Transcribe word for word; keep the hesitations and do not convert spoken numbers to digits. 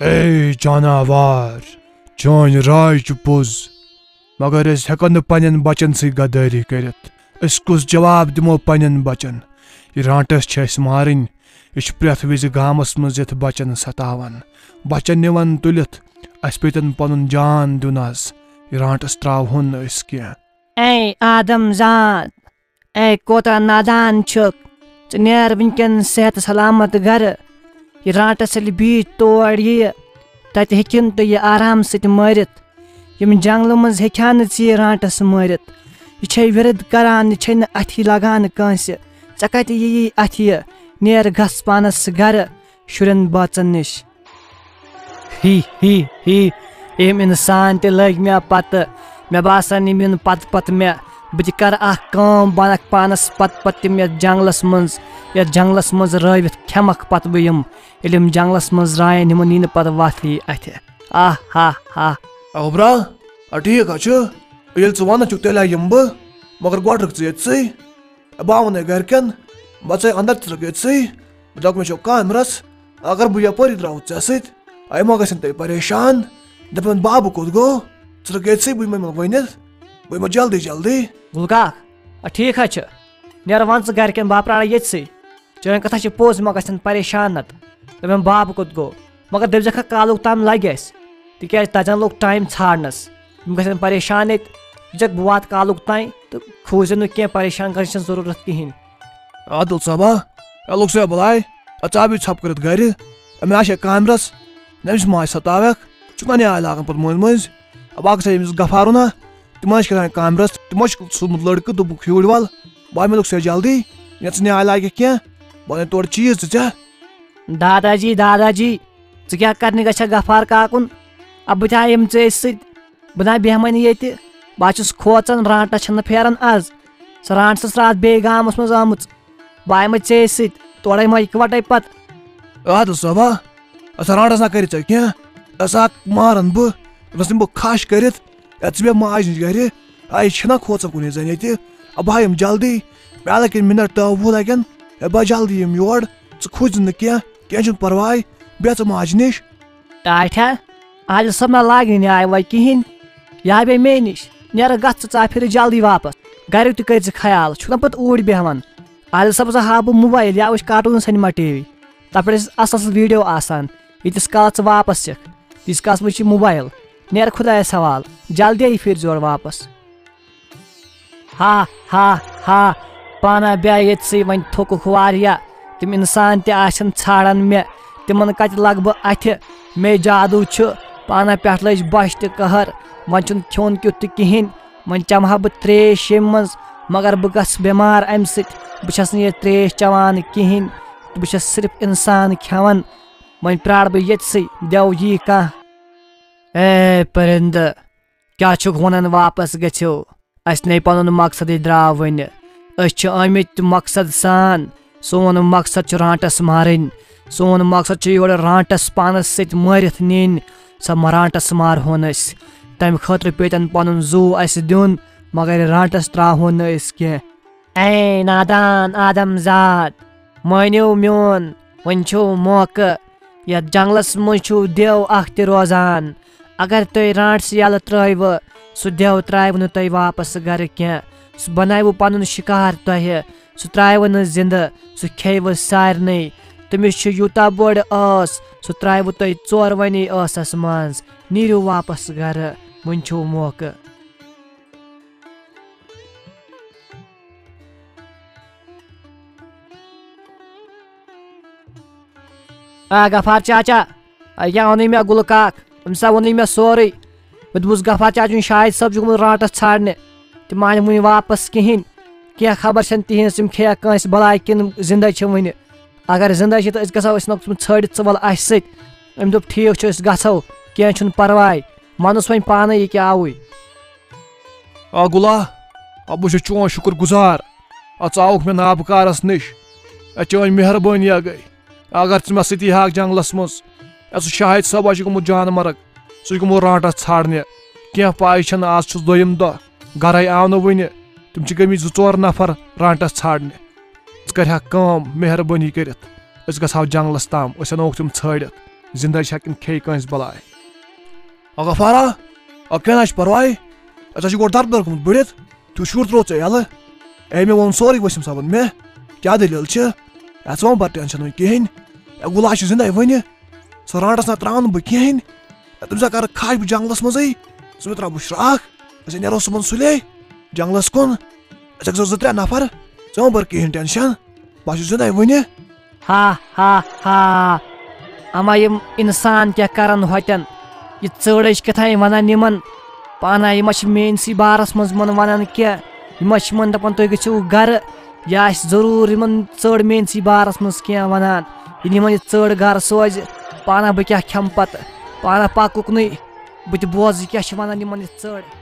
A جاناوار، چٲنۍ راے چھِ پوٚز، مگر أسۍ ہٮ۪کو نہٕ پننٮ۪ن بچن سۭتۍ غدٲری کٔرِتھ۔ أسۍ کُس جواب دِمو پننٮ۪ن بچن؟ یہِ رانٹس چھِ اَسہِ مارٕنۍ۔ یہِ چھُ پرٛٮ۪تھ وِزِ گامس منٛز یِتھ بچن ستاوان۔ بچن نِوان تُلِتھ۔ اَسہِ پیٚتن پنُن جان دیُن از۔ یہِ رانٹس ترٛاوہون نہٕ أسۍ کینٛہہ۔ اے آدم زاد، اے کوتاہ نادان چھُکھ۔ ژٕ نیر وٕنکٮ۪ن صحت سلامت گرٕ۔ یہِ رانٹس ییٚلہِ بیٚیہِ تور یِیہِ، تتہِ ہیٚکِن تُہۍ یہِ آرام سۭتۍ مٲرِتھ۔ یِم جنگلہٕ منٛز ہیٚکہِ ہا نہٕ ژٕ یہِ رانٹس مٲرِتھ۔ یہِ چھے وِرد کران، یہِ چھے نہٕ اتھی لگان کٲنٛسہِ۔ ژےٚ کتہِ یِیی اتھِ یہِ؟ نیر گژھ پانس گرٕ، شُرٮ۪ن بٲژن نِش۔ ہی ہی ہی، یِم انسان تہِ لٔگۍ مےٚ پتہٕ۔ مےٚ باسان، یِم یِن پتہٕ پتہٕ مےٚ۔ بہٕ تہِ کرٕ اکھ کٲم، بہٕ انکھ پانس پتہٕ پتہٕ تِم یتھ جنگلس منٛز، یتھ جنگلس منٛز رٲوِتھ کھٮ۪مکھ پتہٕ بہٕ یِم۔ ییٚلہِ یِم جنگلس منٛز درٛایَن، یِمن یی نہٕ پتہٕ وتھ یی اتھِ۔ آہ ہا ہا۔ اوبرا، آ، ٹھیٖک ہا چھُ۔ ییٚلہِ ژٕ ونان چھُکھ، تیٚلہِ ہا یِمہٕ بہٕ۔ مگر گۄڈٕ رُک ژٕ ییٚتسٕے۔ بہٕ ہا وَنَے گَرِکٮ۪ن، بہٕ ژَے اَندَر، ژٕ رُک ییٚتسٕے۔ بہٕ دَپہٕ، مےٚ چھُ کامہِ رَژھ۔ اگر بہٕ یَپٲری درٛاوُس ژےٚ سۭتۍ، اَے ما گژھن تیٚلہِ پریشان؟ دَپَن، بابہٕ کوٚت گوٚو؟ ژٕ رُک ییٚتسٕے، بہٕ یِمَے یِمَن ؤنِتھ۔ بہٕ یِمَن جلدی جلدی۔ گُلہٕ کاک، آ، ٹھیٖک حظ چھُ۔ نیر وَن ژٕ گَرِکٮ۪ن، بہٕ ہا پرٛارَے ییٚتسٕے۔ چٲنۍ کَتھا چھِ پوٚز، یِم ما گژھن پریشان نَتہٕ۔ دَپَن، بابہٕ کوٚت گوٚو؟ مگر دٔپۍزٮ۪کھ، کالُک تام لَگہِ اَسہِ، تِکیٛازِ تَتٮ۪ن لوٚگ ٹایم ژھانٛڈنَس۔ یِم گژھن پریشان ییٚتہِ۔ دَپکھ، بہٕ واتہٕ کالُک تام تہٕ کھوٗژِو نہٕ کینٛہہ، پریشان گژھنٕچ چھَنہٕ ضروٗرت کِہیٖنۍ۔ عادل صٲبا، اے لوٚگ سا بَلاے؟ اے ژٕ آو یہِ ژھۄپہٕ کٔرِتھ گَرِ؟ اے مےٚ آسہِ ہے کامہِ رَژھ، نہ أمِس ما آسہِ ستاوکھ؟ ژٕ چھُکھ نہ نیٛاے لاگان پَتہٕ مٔنٛزۍ مٔنٛزۍ؟ اے بہٕ ہا گژھٕ ہا ییٚمِس غفارُن ہا، تِم ما چھِ کَران کامہِ رَژھ؟ تِمو چھُکھ سوٗزمُت لٔڑکہٕ، دوٚپُکھ، یوٗرۍ وَل، بہٕ ہا مےٚ لوٚگ سا جلدی، یا ژٕ نیٛاے لاگکھ کینٛہہ، بہٕ اَنَے تورٕ چیٖز تہٕ ژےٚ۔ دادا جی، دادا جی، ژٕ کیٛاہ کرنہِ گژھکھ غفار کاکُن؟ اَ، بہٕ تہِ آیہِ یِم ژےٚ سۭتۍ۔ بہٕ نہ بیٚہمَے نہٕ ییٚتہِ۔ بہٕ ہا چھُس کھوژان، رانٛٹَس چھَنہٕ پھیران آز۔ سۄ رانٛٹَس ٲس راتھ بیٚیہِ گامَس منٛز آمٕژ۔ بہٕ آیہِ مےٚ ژےٚ سۭتۍ۔ تورَے ما اِکوَٹَے پَتہٕ۔ اَدٕ صٲبا، اَسا رانٛٹَس نہ کٔرِتھ ژےٚ کینٛہہ۔ اَسا مارَن بہٕ۔ رَسَن بہٕ کھَش کٔرِتھ۔ اَتہِ ژٕ بیٚہہ ماجہِ نِش گَرِ۔ آ، یہِ چھِنہ کھوژان کُنُے زَن ییٚتہِ۔ اَ، بہٕ ہا یِمہٕ جلدی۔ مےٚ لَگَن مِنَٹ دَہ وُہ لَگَن۔ ہے، بہٕ ہا جلدی یِمہٕ یور۔ ژٕ کھوٗژ نہٕ کینٛہہ۔ کینٛہہ چھُنہٕ پَرواے۔ بیٚہہ ژٕ ماجہِ نِش۔ ٹاٹھیا، عادل صٲب نہ لاگہِ نہٕ نیٛاے وَے کِہیٖنۍ۔ یا بیٚیہِ مے نِش۔ نیرٕ گژھ ژٕ، ژٕ آ پھِرِ جلدی واپَس۔ گَریُک تہِ کٔرۍ زِ خیال، چھُکھ نہ پَتہٕ اوٗرۍ بیٚہوان۔ عادل صٲبَس ہاو بہٕ موبایِل یا وٕچھ کارٹوٗن سینما ٹی وی۔ تَتھ پٮ۪ٹھ ٲسۍ اَصٕل اَصٕل ویٖڈیو آسان۔ ییٖتِس کالَس ژٕ واپَس یِکھ، تیٖتِس کالَس وٕچھِ موبایِل۔ نیرٕ خۄدایَس حوال، جلدی پھِرِ زِ یورٕ واپَس۔ ہا ہا ہا، پانہ بیٚہہ ییٚتسٕے، وۄنۍ تھوٚکُکھ واریاہ۔ تِم اِنسان تہِ آسن ژھانڈان مےٚ، تِمن کتہِ لگہٕ بہٕ اتھِ؟ مے جادو چھُ، پانہ پٮ۪ٹھ لٔج بۄچھِ تہِ قہر۔ وۄنۍ چھُنہٕ کھیوٚن کیُتھ تہِ کِہیٖنۍ۔ وۄنۍ چمہٕ ہا بہٕ تریش ییٚمہِ منٛز، مگر بہٕ گژھٕ بٮ۪مار امہِ سۭتۍ۔ بہٕ چھس نہٕ یہِ تریش چٮ۪وان کِہیٖنۍ۔ بہٕ چھس صرف اِنسان کھٮ۪وان۔ وۄنۍ پرٛارٕ بہٕ ییٚتسٕے، دٮ۪و یی کانٛہہ۔ اے پٔرِندٕ، کیٛاہ چھُکھ وَنان واپس گٔژھِو؟ اَسہِ نے پَنُن مقصدٕے درٛاو وٕنہِ۔ أسۍ چھِ آمٕتۍ مقصد سان۔ سون مقصد چھُ رانٛٹَس مارٕنۍ۔ سون مقصد چھُ یورٕ رانٛٹَس پانَس سۭتۍ مٲرِتھ نِنۍ۔ سۄ مہ-، رانٛٹَس مارہون أسۍ۔ تَمہِ خٲطرٕ پیٚتن پَنُن زُو اَسہِ دیُن، مگر رانٛٹَس ترٛاوہون نہٕ أسۍ کینٛہہ۔ اے نادان آدم زاد، مٲنِو میون، وۄنۍ چھُو موقعہٕ۔ یَتھ جنٛگلَس منٛز چھُو دٮ۪و اَکھ تہِ روزان۔ اگر تُہۍ رانٛٹَس یَلہٕ ترٛٲیوٕ، سُہ دٮ۪و ترٛاوِ نہٕ تۄہہِ واپَس گَرٕ کینٛہہ۔ سُہ بَناوِ پَنُن شِکار تۄہہِ۔ سُہ ترٛاوِ نہٕ زِندٕ، سُہ کھیٚیہِ سارنٕے۔ تٔمِس چھُ یوٗتاہ بوٚڑ ٲس، سُہ ترٛاوِ تۄہہِ ژورؤنی ٲسَس منٛز۔ نیٖرِو واپَس گَرٕ، وۄنۍ چھُو موقعہٕ۔ آ، غفار چاچا، آ، یہِ اوٚنُے مےٚ گُلہٕ کاک، أمِس ہا ووٚنُے مےٚ سورُے۔ مےٚ دوٚپُس، غفار چاچُن شاہد صٲب چھُ گوٚمُت رانٛٹَس ژھانٛڈنہِ، تِم آے نہٕ وُنہِ واپَس کِہیٖنۍ۔ کینٛہہ خبر چھَنہٕ تِہِنٛز، تِم کھیٚیَکھ کٲنٛسہِ بَلاے کِنہٕ زِندَے چھِ وُنہِ۔ اگر زِندَے چھِ، تہٕ أسۍ گژھو، أسۍ نَکھ تِم ژھٲنٛڈِتھ، ژٕ وَل اَسہِ سۭتۍ۔ أمۍ دوٚپ، ٹھیٖک چھُ، أسۍ گژھو، کینٛہہ چھُنہٕ پَرواے۔ وَنُس وۄنۍ پانَے یہِ کیٛاہ آوُے۔ آ گُلا، آ بہٕ چھُس چون شُکُر گُزار۔ آ ژٕ آوُکھ مےٚ نابہٕ کارَس نِش۔ آ چٲنۍ مہربٲنی آ گٔے۔ اگر ژٕ مےٚ سۭتی ہاکھ جنٛگلَس منٛز۔ آ سُہ شاہد صٲب آ چھُ گوٚمُت جانہٕ مرگ۔ سُہ چھُ گوٚمُت رانٛٹَس ژھانٛڈنہِ۔ کینٛہہ پَے چھَنہٕ، آز چھُس دوٚیِم دۄہ۔ گَرَے آو نہٕ وٕنہِ۔ تِم چھِ گٔمٕتۍ زٕ ژور نفر رانٛٹَس ژھانٛڈنہِ۔ ژٕ کَرِہَکھ کٲم، مہربٲنی کٔرِتھ۔ أسۍ گژھو جنٛگلَس تام، أسۍ اَنوکھ تِم ژھٲنٛڈِتھ۔ زِندَے چھا کِنہٕ کھیٚیہِ کٲنٛسہِ بَلاے۔ آ غفارا، آ کینٛہہ نہ چھُ پَرواے۔ اَسہِ چھُ گۄڈٕ دَربٕدَر گوٚمُت بٔڑِتھ۔ تیُتھ شُر ترٛوو ژےٚ یَلہٕ۔ اے، مےٚ ووٚن سورُے ؤسیٖم صٲبَن مےٚ۔ کیٛاہ دٔلیٖل چھِ؟ ہے، ژٕ مہ بَر ٹٮ۪نشَن وۄنۍ کِہیٖنۍ۔ ہے، گُلا چھُ زِندَے وٕنہِ۔ سُہ رانٛٹَس نہ ترٛاوَن بہٕ کِہیٖنۍ۔ ہے، تٔمِس ہا کَرٕ کھَش بہٕ جنٛگلَس منٛزٕے۔ سُہ مےٚ ترٛاو بہٕ شرٛاکھ۔ أسۍ نیرو صُبحَن سُلے جنٛگلَس کُن۔ أسۍ گژھو زٕ ترٛےٚ نفر۔ ژٕ مہ بَر کِہیٖنۍ ٹٮ۪نشَن۔ بہٕ ہا چھُس زِندَے وٕنہِ۔ ہا، ہا، ہا۔ اما یِم اِنسان کیٛاہ کَرَن ہوتٮ۪ن؟ یہِ ژٔڑ ٲسۍ کیٛاہ تام وَنان یِمَن۔ پانہ یِم ہا چھِ میٛٲنۍسٕے بارَس منٛز یِمَن وَنان کینٛہہ۔ یِم ہا چھِ یِمَن دَپان، "تُہۍ گٔژھِو گَرٕ۔ یہِ آسہِ ضروٗر یِمَن ژٔڑ میٛٲنۍسٕے بارَس منٛز کینٛہہ وَنان۔ ییٚلہِ یِمَن یہِ ژٔڑ گَرٕ سوزِ، پانہ بہٕ کیٛاہ کھٮ۪مہٕ پَتہٕ؟ پانہ پَکُکھ نٕے۔ بہٕ تہِ بوزٕ یہِ کیٛاہ چھِ وَنان یِمَن یہِ ژٔڑ۔"